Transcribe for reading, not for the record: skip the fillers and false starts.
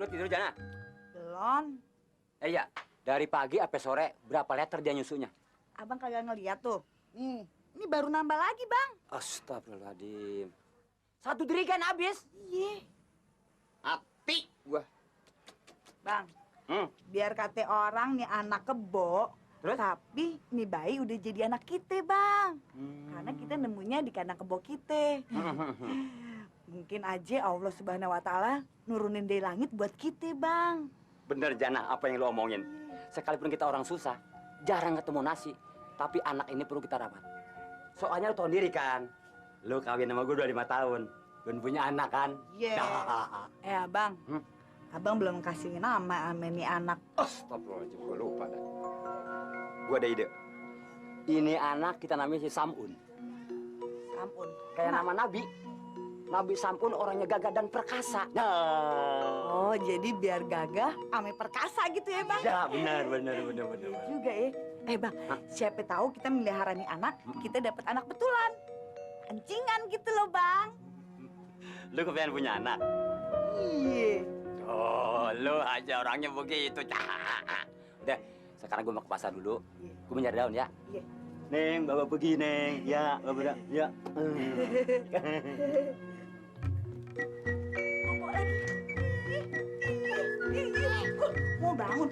Udah tidur, Jana? Belum. Iya, dari pagi sampai sore berapa liter dia nyusunya? Abang kagak ngeliat tuh. Ini baru nambah lagi, Bang. Astagfirullahaladzim. 1 jerigen habis. Iya. Hati gua. Bang, biar kata orang nih anak kebo, Terus? tapi nih bayi udah jadi anak kita, Bang. Karena kita nemunya di kandang kebo kita. Mungkin aja Allah Subhanahu wa Ta'ala nurunin dari langit buat kita, Bang. Bener, Jana, apa yang lu omongin. Sekalipun kita orang susah, jarang ketemu nasi, tapi anak ini perlu kita rawat. Soalnya lu tahu sendiri kan, lu kawin sama gue udah 5 tahun, belum punya anak kan? Iya. Abang. Abang belum kasih nama sama nih anak. Astagfirullahaladzim, gue lupa dah. Gue ada ide. Ini anak kita namanya si Samun. Samun. Kayak nama Nabi. Nabi Samun orangnya gagah dan perkasa. Oh, jadi biar gagah ame perkasa gitu ya, Bang? Ya, benar. Iya juga ya. Bang, siapa tahu kita melihara nih anak, kita dapat anak betulan. Ancingan gitu loh, Bang. Lu kepengen punya anak? Iya. Oh, lu aja orangnya begitu. Udah, sekarang gue mau ke pasar dulu. Gue mau nyari daun ya. Iya. Neng, bawa pergi, Neng. Ya, bawa ya. Bobo lagi. Mau bangun.